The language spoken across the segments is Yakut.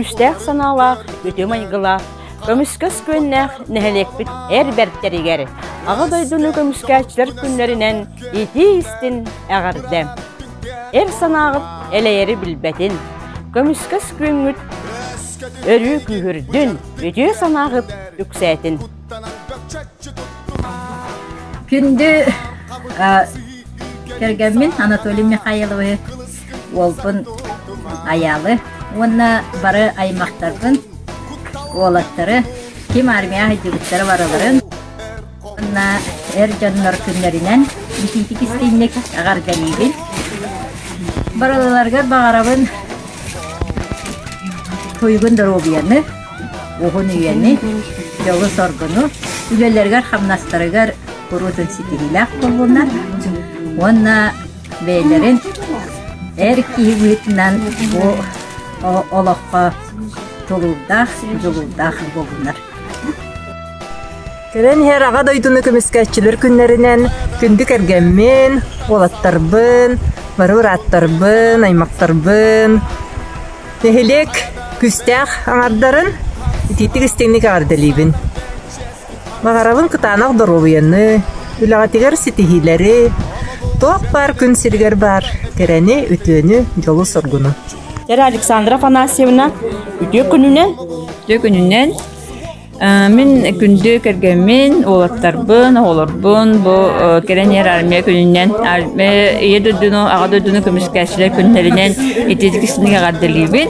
Күүстээх санаалаах, үтүө майгылаах, көмүскэс күөннээх нэһилиэкпит эр бэртэригэр Аҕа дойдуну көмүскээччилэр күннэринэн итии-истин эҕэрдэ! Эр санааҕыт элэйэри билбэтин, көмүскэс күөҥҥүт өрүү күүһүрдүн, үтүө санааҕыт үксээтин! Күндү кэргэммин Анатолий Михайловиһы, уолбун Айаалы уонна бары аймахтарбын, уолаттары, ким армия сылдьыбыттары барыларын уонна эр дьоннор күннэринэн итиитик истиҥник эҕэрдэлиибин. Барыларыгар баҕарабын туйгун доруобуйаны, уһун үйэни, дьолу-соргуну, үлэлэригэр-хамнастарыгар куруутун ситиһиилээх буоллуннар уонна бэйэлэрин эр киһи быһыытынан бу олоххо тулуурдаах, дьулуурдаах буоллуннар. Кэлэн иһэр Аҕа дойдуну көмүскээччилэр күннэринэн күндү кэргэммин, уолаттарбын, бары бырааттарбын, аймахтарбын, нэһилиэк күүстээх аҥардарын итиитик истиҥник эҕэрдэлиибин. Баҕарабын кытаанах доруобуйаны, үлэҕитигэр ситиһиилэри, туох баар күн сиригэр баар кэрэни, үтүөнү, дьолу-соргуну. Александра Афанасьевна, үтүө күнүнэн! Үтүө күнүнэн! Мин күндү кэргэммин, уолаттарбын, оҕолорбун бу кэлэн иһэр армия күнүнэн, Ийэ дойдуну, Аҕа дойдуну көмүскээччилэр күннэринэн итиитик истиҥник эҕэрдэлиибин.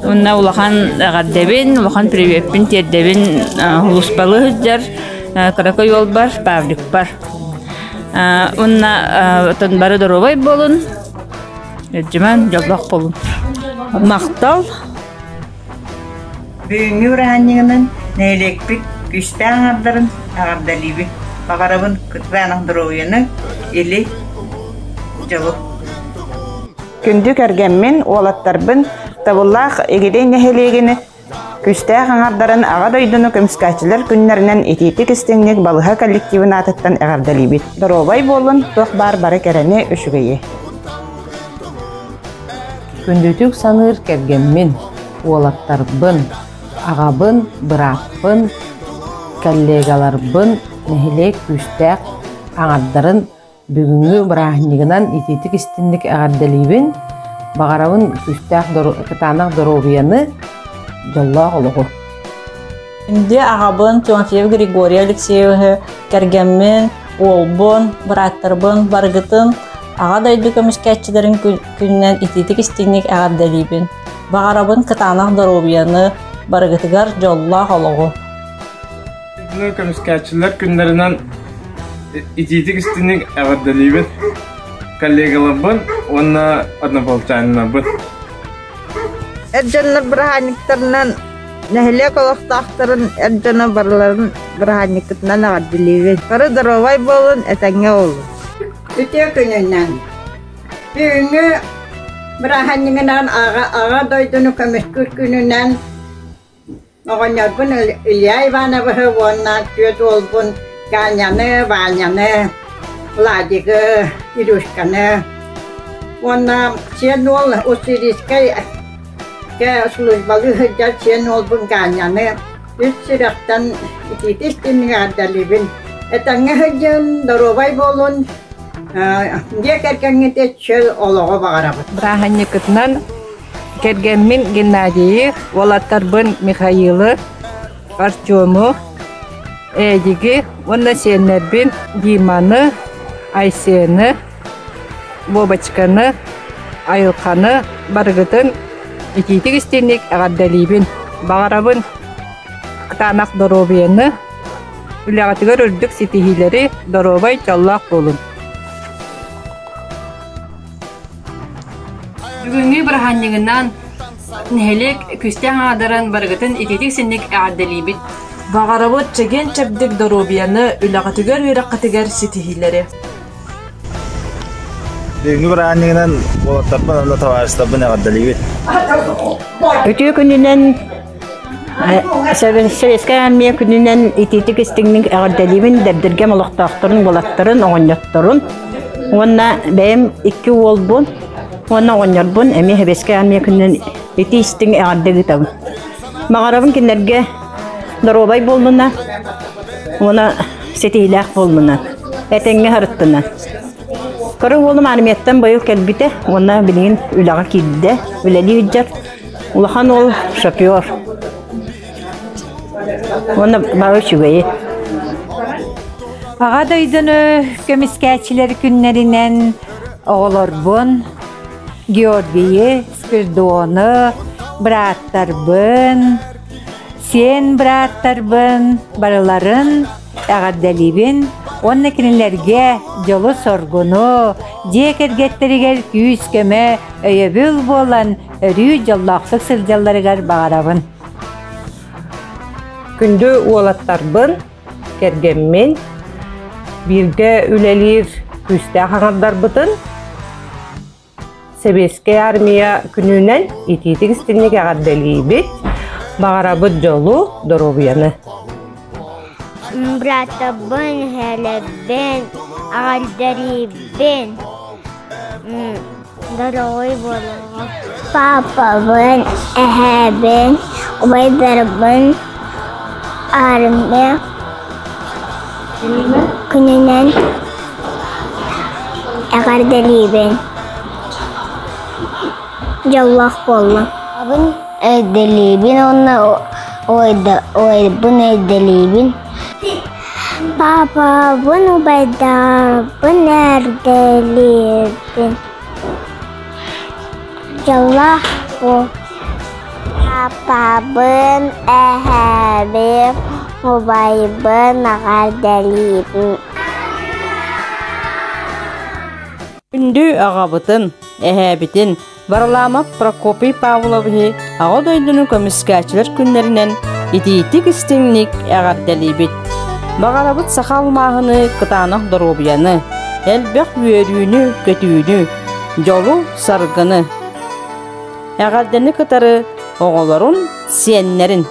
Уонна улахан эҕэрдэбин, улахан привеппин тиэрдэбин улууспалыы сылдьар кыракый уолбар Павликпар. Уонна оттон бары доруобай буолун, Дьимэн дьоллоох буолун. Махтал! Бүгүҥҥү бырааһынньыгынан нэһилиэкпит күүстээх аҥардарын эҕэрдэлиибин. Баҕарабын кытаанах доруобуйаны, или дьолу. Күндү кэргэммин, уолаттарбын Табыллаах Игидэй нэһилиэгин күүстээх аҥардарын Аҕа дойдуну көмүскээччилэр күннэринэн итиитик-истиҥник балыһа коллективын аатыттан эҕэрдэлиибит. Доруобай буолун, туох баар бары кэрэни, үчүгэйи. Күндүтүк саныыр кэргэммин, уолаттарбын, аҕабын, бырааппын, коллегаларбын, нэһилиэк күүстээх аҥардарын бүгүҥҥү бырааһынньыгынан итиитик-истинник эҕэрдэлиибин, баҕарабын күүстээх кытаанах доруобуйаны, дьоллоох олоҕу. Күндү аҕабын Тимофеев Григорий Алексеевиһы, кэргэммин, уолбун, бырааттарбын барыгытын Аҕа дойду көмүскээччилэрин күнүнэн итиитик-истиҥник эҕэрдэлиибин. Баҕарабын кытаанах доруобуйаны, барыгытыгар дьоллоох олоҕу. Көмүскээччилэр күннэринэн итиитик-истиҥник эҕэрдэлиибин коллегаларбын уонна однополчаниннарбын. Эр дьоннор бырааһынньыктарынан нэһилиэк олохтоохторун эр дьоно барыларын бырааһынньыккытынан эҕэрдэлиибин. Бары доруобай буолун, этэҥҥэ буолун. Үтүө күнүнэн! Бүгүҥҥү бырааһынньыгынан аҕа, аҕа дойдуну көмүскүүр күнүнэн Оҕонньорбун Илья Ивановиһы уонна түөрт уолбун Ганяны, Ваняны, Владигы, Илюшканы уонна сиэн уол Уссурийскай службалыы сылдьар сиэн уолбун Ганяны үс сүрэхтэн итиитик-истиҥник эҕэрдэлиибин. Этэҥҥэ сылдьын, доруобай буолун, дьиэ кэргэҥҥит чөл олоҕу баҕарабыт. Бырааһынньыккытынан Кэргэммин Геннадийы, уолаттарбын Михаилы, Артему, Эдиги уонна сиэннэрбин Диманы, Айсены, Вовочканы, Айылханы барыгытын итиитик-истиҥник эҕэрдэлиибин. Баҕарабын кытаанах доруобуйаны, үлэҕитигэр үрдүк ситиһиилэри, доруобай, дьоллоох буолуҥ! Бүгүҥҥү бырааһынньыгынан нэһилиэк күүстээх аҥаардарын барыгытын итиитик-синник эҕэрдэлиибит. Баҕарабыт чэгиэн-чэбдик доруобуйаны, үлэҕитигэр, үөрэххитигэр ситиһиилэри. Бүгүҥҥү бырааһынньыгынан уолаттарбын уонна табаарыстарбын эҕэрдэлиибит. Үтүө күнүнэн Советскай армия күнүнэн итиитик истиҥник эҕэрдэлиибин Дэбдиргэм олохтоохторун, уолаттарын, оҕонньотторун уонна бэйэм икки уолбун. Уонна оҕонньорбун эмиэ Сэбиэскэй Армия күнүнэн ити истиҥ эҕэрдэ ыытабын. Баҕарабын кинилэргэ доруобай буоллуна уонна ситиһиилээх буоллуна, этэҥҥэ сырыттына. Кыра уолум армияттан быйыл кэлбитэ уонна билигин үлэҕэ киирдэ, үлэлии сылдьар. Улахан уол шофер. Уонна бары үчүгэйи. Аҕа дойдуну көмүскээччилэр күннэринэн оҕолорбун Георгийы, Спирдону, бырааттарбын, сиэн бырааттарбын барыларын эҕэрдэлиибин уонна кинилэргэ дьолу-соргуну, дьиэ кэргэттэригэр күүс-көмө, өйөбүл буолан өрүү дьоллоохтук сылдьалларыгар баҕарабын. Күндү уолаттарбын, кэргэммин, бииргэ үлэлиир күүстээх аҥардарбытын Сэбиэскэй Армия күнүнэн итиитик истиҥник эҕэрдэлиибит, баҕарабыт дьолу, доруобуйаны. Бырааттарбын, эһээлэрбин, эҕэрдэлиибин. Дорогой буолуоҕа. Папабын, эһээбин, убайдарбын армия күнүнэн эҕэрдэлиибин. Дьоллоох буоллун. Абын өйдөлүүбүн уонна убайбын өйдөлүүбүн. Папабын убайдарбын эрдэлиибин. Дьоллоох буол. Папабын, эһээбин, убайбын эҕэрдэлиибин. Күндү аҕабытын, эһээбитин Варламов Прокопий Павловиһы Аҕа дойдуну көмүскээччилэр күннэринэн итиитик-истиҥник эҕэрдэлиибит! Баҕарабыт саха алмааһыны кытаанах доруобуйаны, элбэх үөрүүнү-көтүүнү, дьолу-саргыны! Эҕэрдэни кытары оҕолорун, сиэннэрин!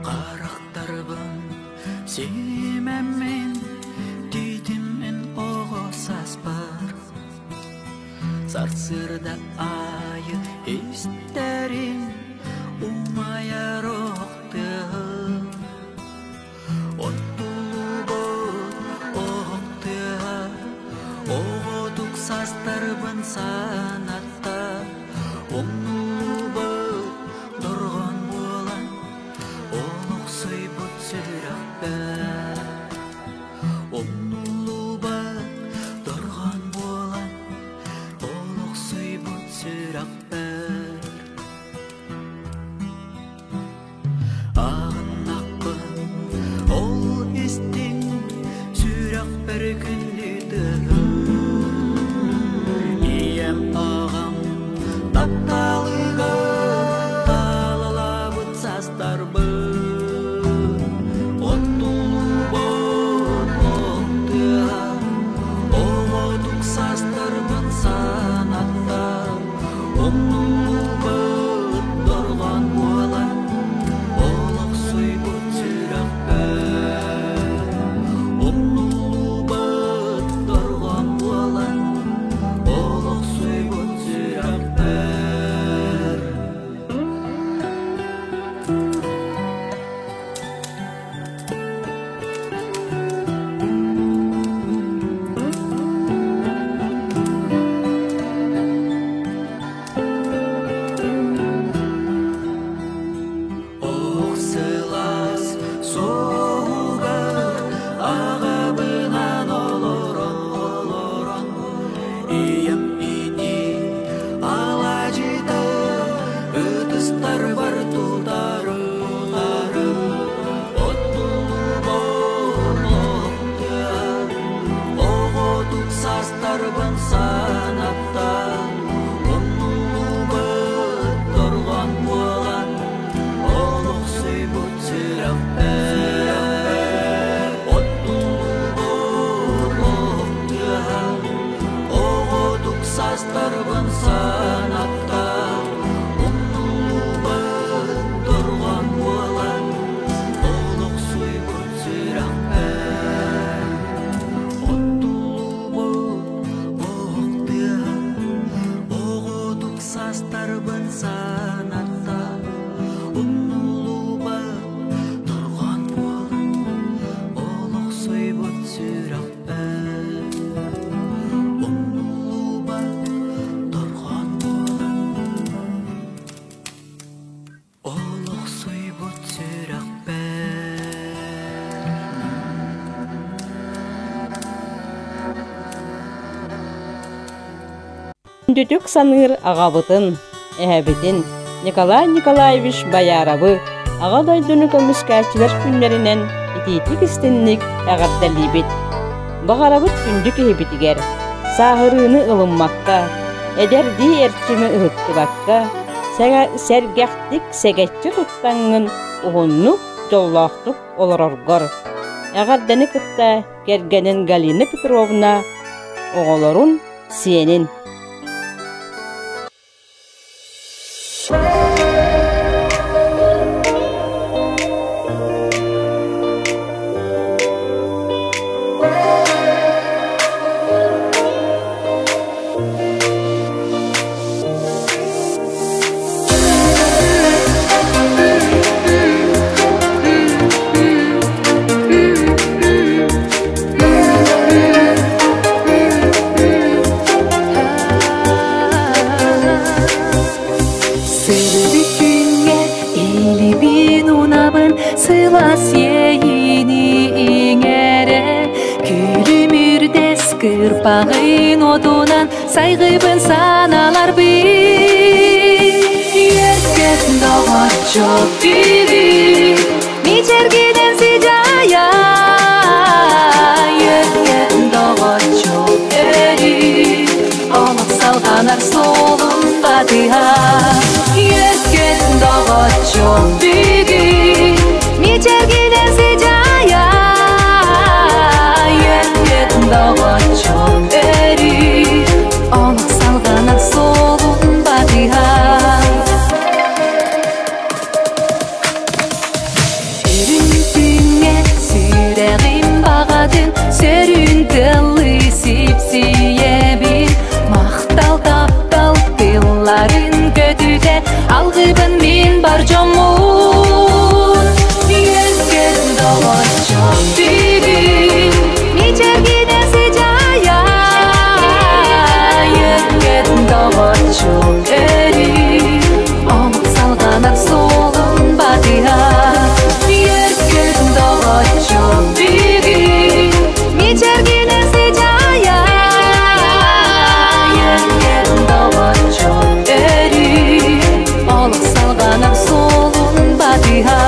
Харахтарбын симэммин тиитиммин оҕо саспар Сарсыарда аайы истэрим умайар ох тыаһын Оттуллубут ох тыаһа оҕотук састарбын санатта Умнуллубут дорҕоон буолан олохсуйбут сүрэхпэр Умнуллубат дорҕоон буолан олохсуйбут сүрэхпэр Аҕыннахпын ол истиҥ сүрэхпэр күндү тыаһын Ийэм аҕам тапталыгар таалалаабыт састарбын Оттулубут от тыаһа оҕотук састарбын санатта Умнуллубут дорҕоон буолан олохсуйбут сүрэхпэр Умнуллубут дорҕоон буолан олохсуйбут сүрэхпэр Ох сылаас суоһугар аҕабынан олорон олорон ийэм ити алаадьыта ытыстарбар тутарым Оҕотук састарбын санатта умнуллубут дорҕоон. Күндүтүк саныыр аҕабытын, эһэбитин Николай Николаевич Бояровы Аҕа дойдуну көмүскээччилэр күннэринэн итиитик-истинник эҕэрдэлиибит! Баҕарабыт күндү киһибитигэр сааһырыыны ылыммакка, эдэрдии эрчими ыһыктыбакка, сэргэхтик сэгэччи туттаҥҥын уһуннук, дьоллоохтук олороргор! Эҕэрдэни кытта кэргэнин Галина Петровна оҕолорун сиэнин Сырдык күҥҥэ илибин унабын сылаас иэйиини иҥэрэ Күлүмүрдэс кырпаҕын отунан сайгыбын саналарбын Үөскэт доҕоччук бүгүн Мичэргинэн сыдьаайа Үөскэт доҕоччук өрүү Олох салҕанар суолун батыһа Үөскэт доҕоччук бүгүн Мичэргинэн сыдьаайа Үөскэт доҕоччук өрүү Олох салҕанар суолун батыһа Үрүҥ күҥҥэ сүрэҕим баҕатын Сөрүүн тыллыы сипсийэбин Махтал таптал тылларын көтүтэ Алгыбын мин бар дьоммун Үөскэт доҕоччук бүгүн Мичэргинэ сыдьаайа Үөскэт доҕоччук өрүү Омук салҕанар суолун батыһа Үөркүн доҕоччук бүгүн Мичэргинэ сыдьаайа Үөркүн доҕоччук өрүү Олох салҕанар суолун батыһа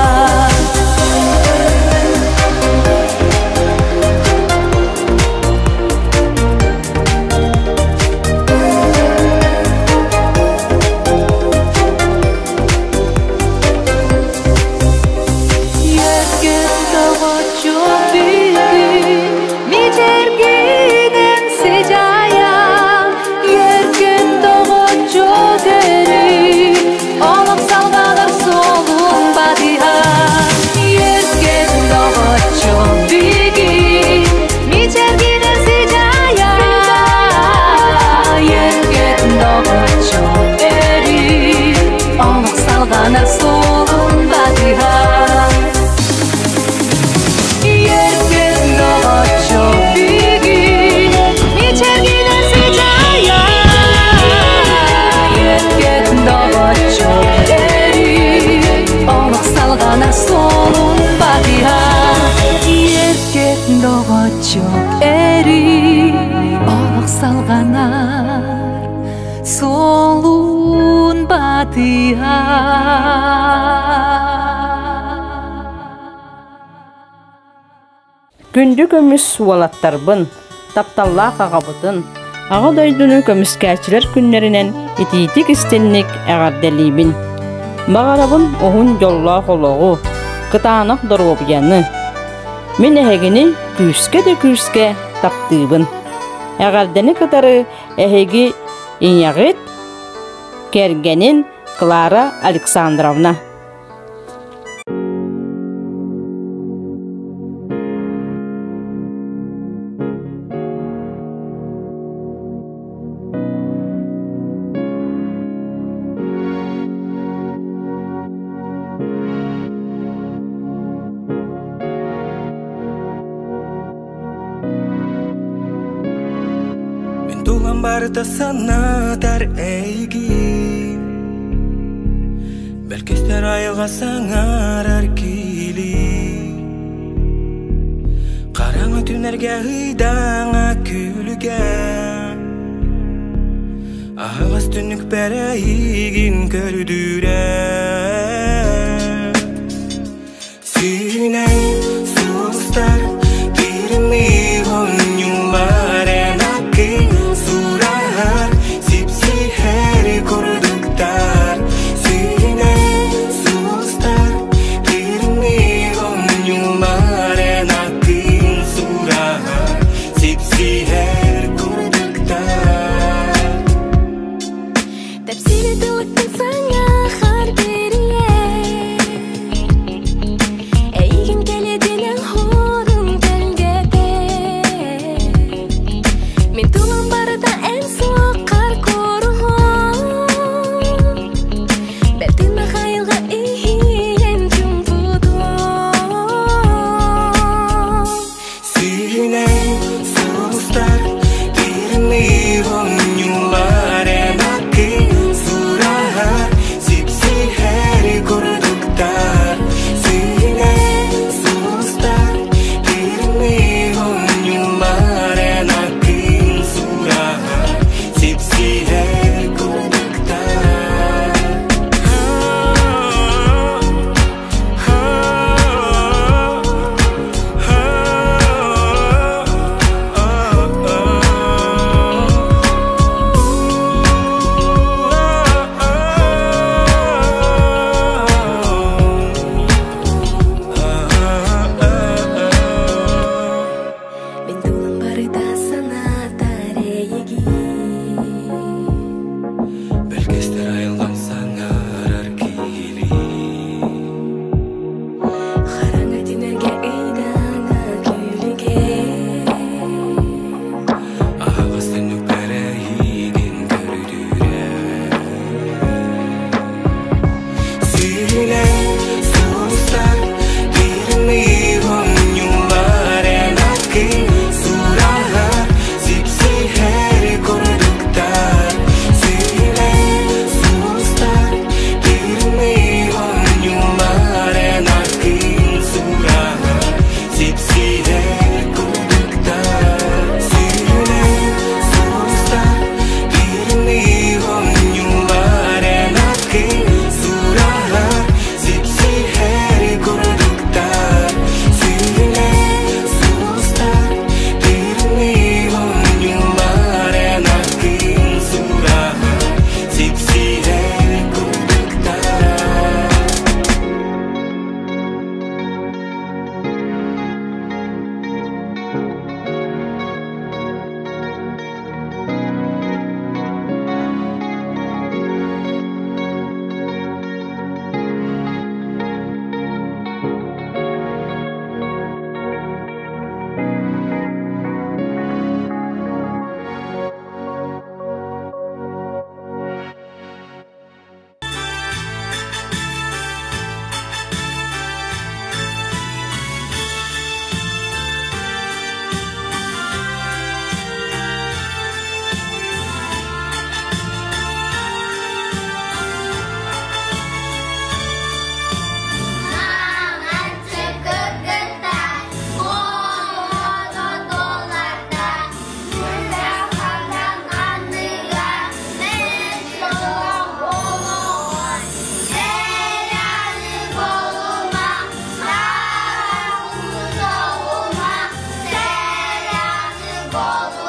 Үөргүн доҕоччук бүгүн Мичэргинэн сыдьаайан Үөргүн доҕоччук өрүү Олох салҕанар суолун батыһа Үөргүн доҕоччук бүгүн Мичэргинэн сыдьаайан Үөргүн доҕоччук өрүү Олох салҕанар суолун батыһа Үөргүн доҕоччук бүгүн Мичэргинэн сыдьаайан Үөргүн доҕоччук өрүү Олох салҕанар суолун батыһа Үөргүн доҕоччук өрүү Олох салҕанар суолун батыһа Күндү көмүс уолаттарбын, тапталлаах аҕабытын, Аҕа дойдуну көмүскээччилэр күннэринэн итиитик-истинник эҕэрдэлиибин. Баҕарабын уһун дьоллоох олоҕу, кытаанах доруобуйаны. Мин эһигини күүскэ да күүскэ таптыыбын. Эҕэрдэни кытары эһиги ийэҕит, кэргэнин Клара Александровна. Мин тулам барыта санатар эйигин Бэлкистэр айылҕа саҥарар киили Хараҥа түнэргэ ыйдаҥа күлүгэ. түнүк бәрәйгин көрдүрә Сүүнэн сустар тирни хонюлар энакын сурахар сипсихер курдуктар Сүүнэн сустар тирни хонюлар энакын сурахар сипсихер курдуктар Тәпсире тылыктын саңа хар берие Эйгин келединен хорун келгете Мен тулам барыда эн суаққар корухон Бәлтин махайылға ихиен чумпудон Сүүнэн сустар тирни хонюлар энакын сурахар сипсихер курдуктар Сүүнэн сустар тирни хонюлар энакын сурахар сипсихер курдуктар Мен тулам барыда санатар эйигин Бэлкестер айылгам саңарар кили Хараңа түнерге ыйдаңа күлүге Ағас түнүк бәрәйгин көрдүрә Сүүнэн сустар тирни хонюлар энакын сурахар сипсихер курдуктар Сүүнэн сустар тирни хонюлар энакын сурахар сипсихер курдуктар Сүүнэн сустар тирни хонюлар энакын сурахар сипсихер курдуктар Сүүнэн сустар тирни хонюлар энакын сурахар сипсихер курдуктар Bye.